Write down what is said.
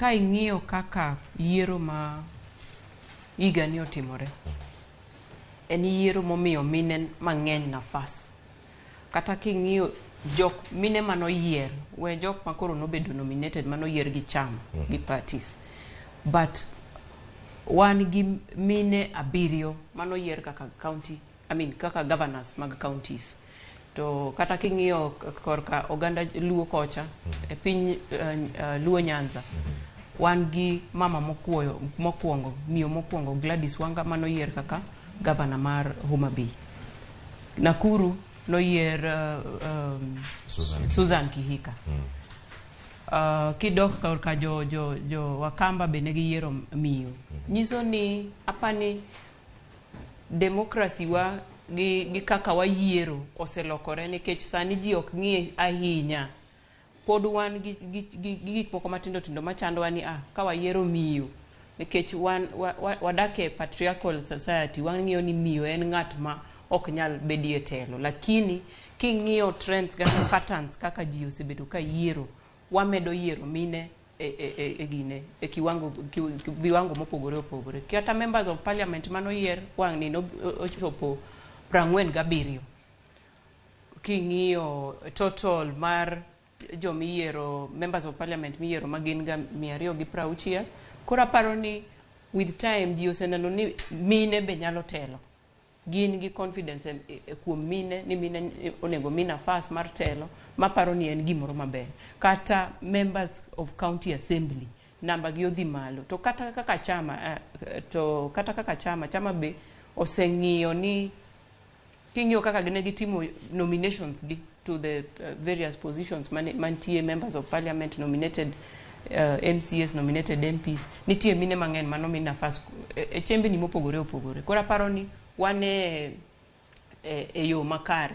Ka ing'iyo kaka yiero ma higani otimore, en yiero momiyo mine mang'eny nafas. Kata king'iyo jok mine manoyier, we jok makoro nobedo nominated manoyier gi chama gi parties, but wan gi mine abiriyo manoyier kaka county, I mean, kaka governors mag counties. To kata king'iyo korka oganda Luo kocha e piny Luo Nyanza, wan gi mama mokuoyo mokwongo, miyo mokwongo, Gladys Wanga, manoyier kaka governor mar Homa Bay. Nakuru noyier Susan. Susan Kihika. Kidok korka jo Wakamba be ne giyiero miyo. Nyiso ni apani democracy wa gi kaka wayiero oselokore, nikech sani ji ok ng'i ahinya. Pod wan gi gik moko matindo tindo machandowa ni ka wayiero miyo, nikech wan wadak e patriarchal society, wang'iyo ni miyo en ng'at ma ok nyal bedie telo. Lakini king'iyo trends kata patterns kaka ji osebedo ka yiero, wamedo yiero mine e gine e kiwango viwango mopogore opogore. Kata members of parliament manoyier wang' ni ochopo 47. King'iyo total mar jomiyiero, members of parliament miyiero magin ga 260. Koro aparo ni with time ji oseneno ni mine be nyalo telo. Gin gi confidence e kuom mine ni mine onego mi nafas mar telo, maparo ni en gimoro maber. Kata members of county assembly namba gi odhi malo. To kata kaka chama chama be oseng'iyo ni king'iyo kaka ne gitimo nominations gi to the various positions mantie, members of parliament nominated, MCAs nominated, MPs, nitie mine mang'eny manomi nafas e chembni mopogore opogore. Koro aparo ni wan e yo makare.